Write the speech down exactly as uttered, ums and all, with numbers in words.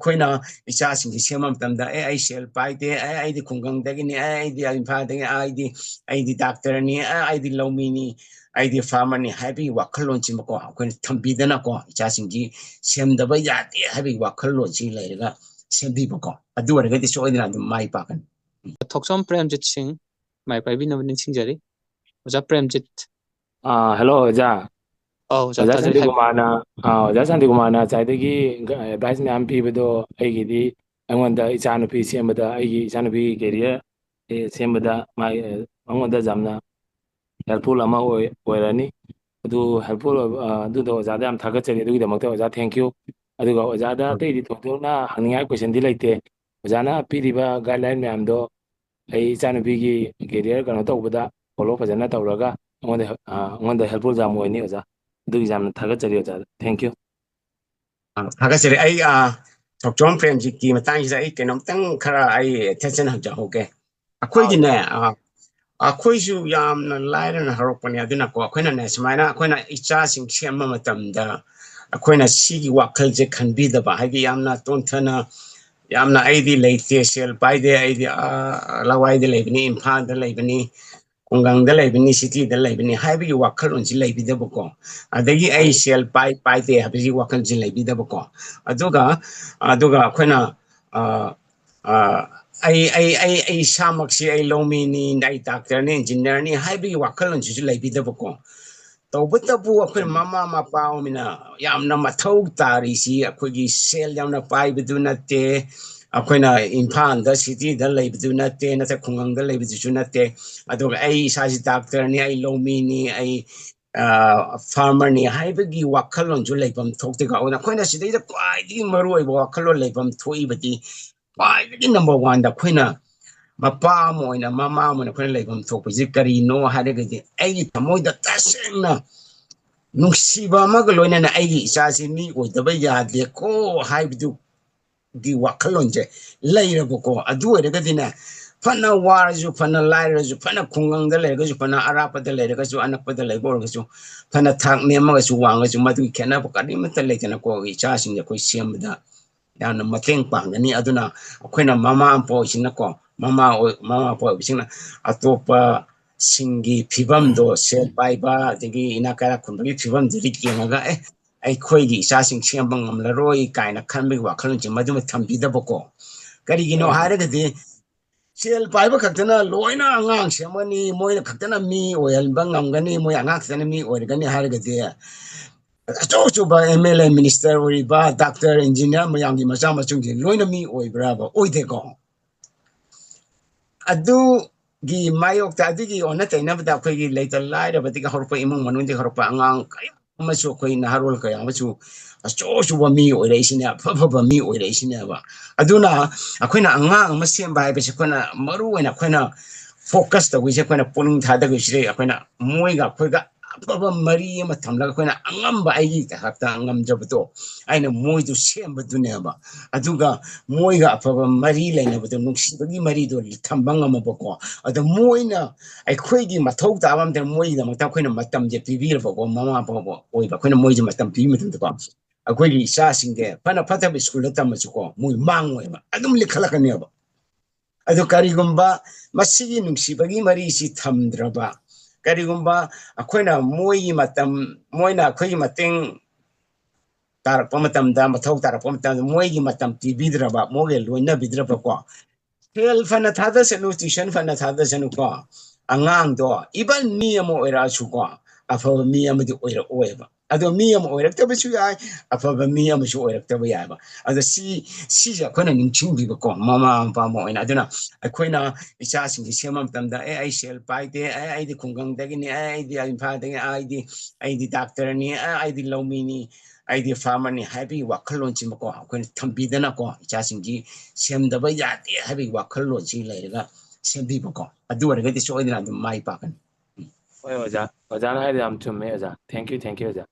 ꯑꯩꯈꯣꯏꯅ ꯏꯆꯥꯁꯤꯡꯁꯤ ꯁꯦꯝꯕ ꯃꯇꯝꯗ, "ꯑꯦ, ꯑꯩ ꯁꯦꯜ ꯄꯥꯏꯗꯦ, ꯑꯦ, ꯑꯩꯗꯤ ꯈꯨꯡꯒꯪꯗꯒꯤꯅꯤ, ꯑꯦ, ꯑꯩꯗꯤ ꯏꯝꯐꯥꯜꯗꯒꯤ, ꯑꯩꯗꯤ, ꯑꯩꯗꯤ ꯗꯥꯛꯇꯔꯅꯤ, ꯑꯦ, ꯑꯩꯗꯤ ꯂꯧꯃꯤꯅꯤ, ꯑꯩꯗꯤ ꯐꯥꯔꯃꯔꯅꯤ" ꯍꯥꯏꯕꯒꯤ ꯋꯥꯈꯜꯂꯣꯟꯁꯤꯃꯀꯣ ꯑꯩꯈꯣꯏꯅ ꯊꯝꯕꯤꯗꯅꯀꯣ, ꯏꯆꯥꯁꯤꯡꯁꯤ ꯁꯦꯝꯗꯕ ꯌꯥꯗꯦ ꯍꯥꯏꯕꯒꯤ ꯋꯥꯈꯜꯂꯣꯟꯁꯤ ꯂꯩꯔꯒ ꯁꯦꯝꯕꯤꯕꯀꯣ, ꯑꯗꯨ ꯑꯣꯏꯔꯒꯗꯤ ꯁꯣꯏꯗꯅ ꯑꯗꯨꯝ ꯃꯥꯏ ꯄꯥꯛꯀꯅꯤ꯫ ꯊꯣꯛꯆꯣꯝ ꯄ꯭ꯔꯦꯝꯖꯤꯠ ꯁꯤꯡ, ꯃꯥꯏ ꯄꯥꯏꯕꯤꯅꯕ ꯅꯤꯡꯁꯤꯡꯖꯔꯤ꯫ ꯑꯣꯖꯥ ꯄ꯭ꯔꯦꯝꯖꯤꯠ꯫ ꯑꯥ, ꯍꯦꯜꯂꯣ, ꯑꯣꯖꯥ꯫ ꯑꯧ, ꯑꯣꯖꯥ, ꯑꯣꯖꯥ ꯇꯥꯖꯩ, ꯍꯥꯏꯕꯤꯌꯨ꯫ ꯁꯥꯟꯇꯤꯀꯨꯃꯥꯔꯅ, ꯑꯥ, ꯑꯣꯖꯥ ꯁꯥꯟꯇꯤꯀꯨꯃꯥꯔꯅ ꯉꯁꯥꯏꯗꯒꯤ ꯑꯦꯗꯚꯥꯏꯁ ꯃꯌꯥꯝ ꯄꯤꯕꯗꯣ ꯑꯩꯒꯤꯗꯤ, ꯑꯩꯉꯣꯟꯗ ꯏꯆꯥꯅꯨꯄꯤ ꯁꯦꯝꯕꯗ, ꯑꯩꯒꯤ ꯏꯆꯥꯅꯨꯄꯤꯒꯤ ꯀꯦꯔꯤꯌꯔ ꯁꯦꯝꯕꯗ ꯃꯥꯒꯤ, ꯑꯩꯉꯣꯟꯗ ꯌꯥꯝꯅ ꯍꯦꯜꯞꯐꯨꯜ ꯑꯃ ꯑꯣꯏ-, ꯑꯣꯏꯔꯅꯤ꯫ ꯑꯗꯨ ꯍꯦꯜꯞꯐꯨꯜ ꯑꯣꯏꯕ, ꯑ, ꯑꯗꯨꯗꯣ ꯑꯣꯖꯥꯗ ꯌꯥꯝ ꯊꯥꯒꯠꯆꯔꯤ꯫ ꯑꯗꯨꯒꯤꯗꯃꯛꯇ ꯑꯣꯖꯥ, ꯊꯦꯡꯀ꯭ꯌꯨ꯫ ꯑꯗꯨꯒ ꯑꯣꯖꯥꯗ ꯑꯇꯩꯗꯤ ꯊꯣꯏꯗꯣꯛꯅ ꯍꯪꯅꯤꯡꯉꯥꯏ ꯀꯣꯏꯁꯟꯗꯤ ꯂꯩꯇꯦ꯫ ꯑꯣꯖꯥꯅ ꯄꯤꯔꯤꯕ ꯒꯥꯏꯗꯂꯥꯏꯟ ꯃꯌꯥꯝꯗꯣ ꯑꯩ ꯏꯆꯥꯅꯨꯄꯤꯒꯤ ꯀꯦꯔꯤꯌꯔ ꯀꯩꯅꯣ ꯇꯧꯕꯗ ꯐꯣꯂꯣ ꯐꯖꯅ ꯇꯧꯔꯒ ꯑꯩꯉꯣꯟꯗ, ꯑ, ꯑꯩꯉꯣꯟꯗ ꯍꯦꯜꯞꯐꯨꯜ ꯌꯥꯝ ꯑꯣꯏꯅꯤ ꯑꯣꯖꯥ꯫ ꯑꯗꯨꯒꯤꯁꯨ ꯌꯥꯝꯅ ꯊꯥꯒꯠꯆꯔꯤ ꯑꯣꯖꯥꯗ꯫ ꯊꯦꯡꯀ꯭ꯌꯨ꯫ ꯑ, ꯊꯥꯒꯠꯆꯔꯤ꯫ ꯑꯩ, ꯑ, ꯊꯣꯛꯆꯣꯝ ꯄ꯭ꯔꯦꯝꯖꯤꯠꯀꯤ ꯃꯇꯥꯡꯁꯤꯗ ꯑꯩ ꯀꯩꯅꯣꯝꯇꯪ ꯈꯔ ꯑꯩ ꯑꯦꯇꯦꯟꯁꯟ ꯍꯟꯖꯍꯧꯒꯦ꯫ ꯑꯩꯈꯣꯏꯒꯤꯅꯦ, ꯑ, ꯑꯩꯈꯣꯏꯁꯨ ꯌꯥꯝꯅ ꯂꯥꯏꯔꯅ ꯍꯧꯔꯛꯄꯅꯦ꯫ ꯑꯗꯨꯅꯀꯣ, ꯑꯩꯈꯣꯏꯅꯅꯦ, ꯁꯨꯃꯥꯏꯅ ꯑꯩꯈꯣꯏꯅ ꯏꯆꯥꯁꯤꯡ ꯁꯦꯝꯕ ꯃꯇꯝꯗ ꯑꯩꯈꯣꯏꯅ ꯁꯤꯒꯤ ꯋꯥꯈꯜꯁꯦ ꯈꯟꯕꯤꯗꯕ, ꯍꯥꯏꯗꯤ ꯌꯥꯝꯅ ꯇꯣꯟꯊꯅ, ꯌꯥꯝꯅ "ꯑꯩꯗꯤ ꯂꯩꯇꯦ, ꯁꯦꯜ ꯄꯥꯏꯗꯦ, ꯑꯩꯗꯤ, ꯑ, ꯂꯋꯥꯏꯗ ꯂꯩꯕꯅꯤ, ꯏꯝꯐꯥꯜꯗ ꯂꯩꯕꯅꯤ, ꯈꯨꯡꯒꯪꯗ ꯂꯩꯕꯅꯤ, ꯁꯤꯇꯤꯗ ꯂꯩꯕꯅꯤ" ꯍꯥꯏꯕꯒꯤ ꯋꯥꯈꯜꯂꯣꯟꯁꯤ ꯂꯩꯕꯤꯗꯕꯀꯣ, ꯑꯗꯒꯤ "ꯑꯩ ꯁꯦꯜ ꯄꯥꯏ, ꯄꯥꯏꯗꯦ" ꯍꯥꯏꯕꯒꯤ ꯋꯥꯈꯜꯁꯤ ꯂꯩꯕꯤꯗꯕꯀꯣ, ꯑꯗꯨꯒ, ꯑꯗꯨꯒ ꯑꯩꯈꯣꯏꯅ, ꯑ, ꯑ, "ꯑꯩ, ꯑꯩ, ꯑꯩ, ꯑꯩ ꯏꯁꯥꯃꯛꯁꯤ ꯑꯩ ꯂꯧꯃꯤꯅꯤ, ꯑꯩ ꯗꯥꯛꯇꯔꯅꯤ, ꯏꯟꯖꯤꯅꯤꯌꯥꯔꯅꯤ" ꯍꯥꯏꯕꯒꯤ ꯋꯥꯈꯜꯂꯣꯟꯁꯤꯁꯨ ꯂꯩꯕꯤꯗꯕꯀꯣ꯫ ꯇꯧꯕꯇꯕꯨ ꯑꯩꯈꯣꯏ ꯃꯃꯥ ꯃꯄꯥ ꯑꯣꯏꯅ ꯌꯥꯝꯅ ꯃꯊꯧ ꯇꯥꯔꯤꯁꯤ ꯑꯩꯈꯣꯏꯒꯤ ꯁꯦꯜ ꯌꯥꯝꯅ ꯄꯥꯏꯕꯗꯨ ꯅꯠꯇꯦ, ꯑꯩꯈꯣꯏꯅ ꯏꯝꯐꯥꯜꯗ, ꯁꯤꯇꯤꯗ ꯂꯩꯕꯗꯨ ꯅꯠꯇꯦ, ꯅꯠꯇ꯭ꯔ ꯈꯨꯡꯒꯪꯗ ꯂꯩꯕꯗꯨꯁꯨ ꯅꯠꯇꯦ꯫ ꯑꯗꯨꯒ "ꯑꯩ ꯏꯁꯥꯁꯤ ꯗꯥꯛꯇꯔꯅꯤ, ꯑꯩ ꯂꯧꯃꯤꯅꯤ, ꯑꯩ, ꯑ, ꯐꯥꯔꯃꯔꯅꯤ" ꯍꯥꯏꯕꯒꯤ ꯋꯥꯈꯜꯂꯣꯟꯁꯨ ꯂꯩꯐꯝ ꯊꯣꯛꯇꯦꯀꯣ꯫ ꯑꯗꯨꯅ ꯑꯩꯈꯣꯏꯅ ꯁꯤꯗꯩꯗ ꯈ꯭ꯋꯥꯏꯗꯒꯤ ꯃꯔꯨꯑꯣꯏꯕ ꯋꯥꯈꯜꯂꯣꯟ ꯂꯩꯐꯝ ꯊꯣꯛꯏꯕꯗꯤ, ꯈ꯭ꯋꯥꯏꯗꯒꯤ ꯅꯝꯕꯔ ꯋꯥꯟꯗ ꯑꯩꯈꯣꯏꯅ ꯃꯄꯥ ꯑꯃ ꯑꯣꯏꯅ, ꯃꯃꯥ ꯑꯃ ꯑꯣꯏꯅ ꯑꯩꯈꯣꯏꯅ ꯂꯩꯐꯝ ꯊꯣꯛꯄꯁꯤ ꯀꯔꯤꯅꯣ ꯍꯥꯏꯔꯒꯗꯤ, ꯑꯩꯒꯤ ꯊꯃꯣꯏꯗ ꯇꯁꯦꯡꯅ ꯅꯨꯡꯁꯤꯕ ꯑꯃꯒ ꯂꯣꯏꯅꯅ "ꯑꯩꯒꯤ ꯏꯆꯥꯁꯤ ꯃꯤ ꯑꯣꯏꯗꯕ ꯌꯥꯗꯦꯀꯣ" ꯍꯥꯏꯕꯗꯨꯒꯤ ꯋꯥꯈꯜꯂꯣꯟꯁꯦ ꯂꯩꯔꯕꯀꯣ, ꯑꯗꯨ ꯑꯣꯏꯔꯒꯗꯤꯅꯦ, ꯐꯅ ꯋꯥꯔꯁꯨ, ꯐꯅ ꯂꯥꯏꯔꯁꯨ, ꯐꯅ ꯈꯨꯡꯒꯪꯗ ꯂꯩꯔꯒꯁꯨ, ꯐꯅ ꯑꯔꯥꯞꯄꯗ ꯂꯩꯔꯒꯁꯨ, ꯑꯅꯛꯄꯗ ꯂꯩꯕ ꯑꯣꯏꯔꯒꯁꯨ, ꯐꯅ ꯊꯥꯛ ꯅꯦꯝꯃꯒꯁꯨ ꯋꯥꯡꯉꯁꯨ, ꯃꯗꯨꯒꯤ ꯈꯦꯠꯅꯕ ꯀꯔꯤꯃꯠꯇ ꯂꯩꯇꯅꯀꯣ, ꯏꯆꯥꯁꯤꯡꯁꯦ ꯑꯩꯈꯣꯏ ꯁꯦꯝꯕꯗ ꯌꯥꯝꯅ ꯃꯇꯦꯡ ꯄꯥꯡꯒꯅꯤ꯫ ꯑꯗꯨꯅ ꯑꯩꯈꯣꯏꯅ ꯃꯃꯥ ꯃꯄꯥ ꯑꯣꯏꯁꯤꯅꯀꯣ, ꯃꯃꯥ ꯑꯣꯏ-, ꯃꯃꯥ ꯃꯄꯥ ꯑꯣꯏꯕꯁꯤꯡꯅ ꯑꯇꯣꯞꯄꯁꯤꯡꯒꯤ ꯐꯤꯕꯝꯗꯣ, ꯁꯦꯜ ꯄꯥꯏꯕ, ꯑꯗꯒꯤ ꯏꯅꯥꯛ ꯀꯩꯔꯥꯛ ꯈꯨꯟꯕꯒꯤ ꯐꯤꯕꯝꯗꯨꯗ ꯌꯦꯡꯉꯒ, "ꯑꯦ, ꯑꯩꯈꯣꯏꯒꯤ ꯏꯆꯥꯁꯤꯡ ꯁꯦꯝꯕ ꯉꯝꯂꯔꯣꯏ" ꯀꯥꯏꯅ ꯈꯟꯕꯒꯤ ꯋꯥꯈꯜꯂꯣꯟꯁꯦ ꯃꯗꯨꯃ ꯊꯝꯕꯤꯗꯕꯀꯣ꯫ ꯀꯔꯤꯒꯤꯅꯣ ꯎꯝ꯫ ꯍꯥꯏꯔꯒꯗꯤ, ꯁꯦꯜ ꯄꯥꯏꯕ ꯈꯛꯇꯅ ꯂꯣꯏꯅ ꯑꯉꯥꯡ ꯁꯦꯝꯒꯅꯤ, ꯃꯣꯏꯅ ꯈꯛꯇꯅ ꯃꯤ ꯑꯣꯏꯍꯟꯕ ꯉꯝꯒꯅꯤ, ꯃꯣꯏ ꯑꯉꯥꯡ ꯈꯛꯇꯅ ꯃꯤ ꯑꯣꯏꯔꯒꯅꯤ ꯍꯥꯏꯔꯒꯗꯤ, ꯑꯆꯧ ꯑꯆꯧꯕ M L A, minister ꯑꯣꯏꯔꯤꯕ, doctor, engineer ꯃꯌꯥꯝꯒꯤ ꯃꯆꯥ ꯃꯁꯨꯁꯤꯡꯁꯦ ꯂꯣꯏꯅ ꯃꯤ ꯑꯣꯏꯕ꯭ꯔꯥꯕ? ꯑꯣꯏꯗꯦꯀꯣ꯫ ꯑꯗꯨꯒꯤ ꯃꯥꯌꯣꯛꯇ, ꯑꯗꯨꯒꯤ ꯑꯣꯟꯅ ꯇꯩꯅꯕꯗ, ꯑꯩꯈꯣꯏꯒꯤ ꯂꯩꯇ ꯂꯥꯏꯔꯕꯗꯒꯤ ꯍꯧꯔꯛꯄ, ꯏꯃꯨꯡ ꯃꯅꯨꯡꯗꯒꯤ ꯍꯧꯔꯛꯄ ꯑꯉꯥꯡ ꯀꯌꯥ ꯑꯃꯁꯨ, ꯑꯩꯈꯣꯏ ꯅꯍꯥꯔꯣꯜ ꯀꯌꯥ ꯑꯃꯁꯨ ꯑꯆꯧ ꯑꯆꯧꯕ ꯃꯤ ꯑꯣꯏꯔꯛꯏꯁꯤꯅꯦ, ꯑꯐ ꯑꯐꯕ ꯃꯤ ꯑꯣꯏꯔꯛꯏꯁꯤꯅꯦꯕ꯫ ꯑꯗꯨꯅ ꯑꯩꯈꯣꯏꯅ ꯑꯉꯥꯡ ꯑꯃ ꯁꯦꯝꯕ ꯍꯥꯏꯕꯁꯦ, ꯑꯩꯈꯣꯏꯅ ꯃꯔꯨ ꯑꯣꯏꯅ ꯑꯩꯈꯣꯏꯅ focus ꯇꯧꯒꯤꯁꯦ, ꯑꯩꯈꯣꯏꯅ ꯄꯨꯛꯅꯤꯡ ꯊꯥꯗꯒꯤꯁꯦ, ꯑꯩꯈꯣꯏꯅ ꯃꯣꯏꯒ ꯑꯩꯈꯣꯏꯒ ꯑꯐꯕ ꯃꯔꯤ ꯑꯃ ꯊꯝꯂꯒ, ꯑꯩꯈꯣꯏꯅ ꯑꯉꯝꯕ, ꯑꯩꯒꯤ ꯈꯛꯇ ꯉꯝꯖꯕꯗꯣ ꯑꯩꯅ ꯃꯣꯏꯗꯨ ꯁꯦꯝꯕꯗꯨꯅꯦꯕ꯫ ꯑꯗꯨꯒ ꯃꯣꯏꯒ ꯑꯐꯕ ꯃꯔꯤ ꯂꯩꯅꯕꯗꯣ, ꯅꯨꯡꯁꯤꯕꯒꯤ ꯃꯔꯤꯗꯣ ꯊꯝꯕ ꯉꯝꯃꯕꯀꯣ꯫ ꯑꯗꯣ ꯃꯣꯏꯅ ꯑꯩꯈꯣꯏꯒꯤ ꯃꯊꯧ ꯇꯥꯕ ꯑꯃꯗ ꯃꯣꯏꯒꯤꯗꯃꯛꯇ ꯑꯩꯈꯣꯏꯅ ꯃꯇꯝꯁꯦ ꯄꯤꯕꯤꯔꯕꯀꯣ, ꯃꯃꯥ ꯃꯄꯥ ꯑꯣꯏꯕ ꯑꯩꯈꯣꯏꯅ ꯃꯣꯏꯁꯦ ꯃꯇꯝ ꯄꯤꯕ ꯃꯇꯝꯗꯀꯣ, ꯑꯩꯈꯣꯏꯒꯤ ꯏꯆꯥꯁꯤꯡꯁꯦ ꯐꯅ ꯐꯠꯇꯕ ꯁ꯭ꯀꯨꯜꯗ ꯇꯝꯃꯁꯨꯀꯣ, ꯃꯣꯏ ꯃꯥꯡꯉꯣꯏꯕ, ꯑꯗꯨꯝ ꯂꯤꯈꯠꯂꯛꯀꯅꯦꯕ꯫ ꯑꯗꯣ ꯀꯔꯤꯒꯨꯝꯕ ꯃꯁꯤꯒꯤ ꯅꯨꯡꯁꯤꯕꯒꯤ ꯃꯔꯤꯁꯤ ꯊꯝꯗ꯭ꯔꯕ, ꯀꯔꯤꯒꯨꯝꯕ ꯑꯩꯈꯣꯏꯅ ꯃꯣꯏꯒꯤ ꯃꯇꯝ, ꯃꯣꯏꯅ ꯑꯩꯈꯣꯏꯒꯤ ꯃꯇꯦꯡ ꯇꯥꯔꯛꯄ ꯃꯇꯝꯗ, ꯃꯊꯧ ꯇꯥꯔꯛꯄ ꯃꯇꯝꯗ ꯃꯣꯏꯒꯤ ꯃꯇꯝ ꯄꯤꯕꯤꯗ꯭ꯔꯕ, ꯃꯣꯏꯒ ꯂꯣꯏꯅꯕꯤꯗ꯭ꯔꯕꯀꯣ, ꯁꯦꯜ ꯐꯅ ꯊꯥꯗꯁꯅꯨ, tuition ꯐꯅ ꯊꯥꯗꯁꯅꯨꯀꯣ, ꯑꯉꯥꯡꯗꯣ even ꯃꯤ ꯑꯃ ꯑꯣꯏꯔꯛꯑꯁꯨꯀꯣ, ꯑꯐꯕ ꯃꯤ ꯑꯃꯗꯤ ꯑꯣꯏꯔꯛꯑꯣꯏꯕ꯫ ꯑꯗꯣ ꯃꯤ ꯑꯃ ꯑꯣꯏꯔꯛꯇꯕꯁꯨ ꯌꯥꯏ, ꯑꯐꯕ ꯃꯤ ꯑꯃꯁꯨ ꯑꯣꯏꯔꯛꯇꯕ ꯌꯥꯏꯕ꯫ ꯑꯗꯣ ꯁꯤ, ꯁꯤꯁꯦ ꯑꯩꯈꯣꯏꯅ ꯅꯤꯡꯁꯤꯡꯕꯤꯕꯀꯣ, ꯃꯃꯥ ꯃꯄꯥ ꯑꯃ ꯑꯣꯏꯅ꯫ ꯑꯗꯨꯅ ꯑꯩꯈꯣꯏꯅ ꯏꯆꯥꯁꯤꯡꯁꯤ ꯁꯦꯝꯕ ꯃꯇꯝꯗ, "ꯑꯦ, ꯑꯩ ꯁꯦꯜ ꯄꯥꯏꯗꯦ, ꯑꯦ, ꯑꯩꯗꯤ ꯈꯨꯡꯒꯪꯗꯒꯤꯅꯤ, ꯑꯦ, ꯑꯩꯗꯤ ꯏꯝꯐꯥꯜꯗꯒꯤ, ꯑꯩꯗꯤ, ꯑꯩꯗꯤ ꯗꯥꯛꯇꯔꯅꯤ, ꯑꯦ, ꯑꯩꯗꯤ ꯂꯧꯃꯤꯅꯤ, ꯑꯩꯗꯤ ꯐꯥꯔꯃꯔꯅꯤ" ꯍꯥꯏꯕꯒꯤ ꯋꯥꯈꯜꯂꯣꯟꯁꯤꯃꯀꯣ ꯑꯩꯈꯣꯏꯅ ꯊꯝꯕꯤꯗꯅꯀꯣ, ꯏꯆꯥꯁꯤꯡꯁꯤ ꯁꯦꯝꯗꯕ ꯌꯥꯗꯦ ꯍꯥꯏꯕꯒꯤ ꯋꯥꯈꯜꯂꯣꯟꯁꯤ ꯂꯩꯔꯒ ꯁꯦꯝꯕꯤꯕꯀꯣ, ꯑꯗꯨ ꯑꯣꯏꯔꯒꯗꯤ ꯁꯣꯏꯗꯅ ꯑꯗꯨꯝ ꯃꯥꯏ ꯄꯥꯛꯀꯅꯤ꯫ ꯍꯣꯏ ꯑꯣꯖꯥ, ꯑꯣꯖꯥꯅ ꯍꯥꯏꯗꯣ ꯌꯥꯝ ꯆꯨꯝꯃꯦ ꯑꯣꯖꯥ꯫ Thank you, thank you ꯑꯣꯖꯥ꯫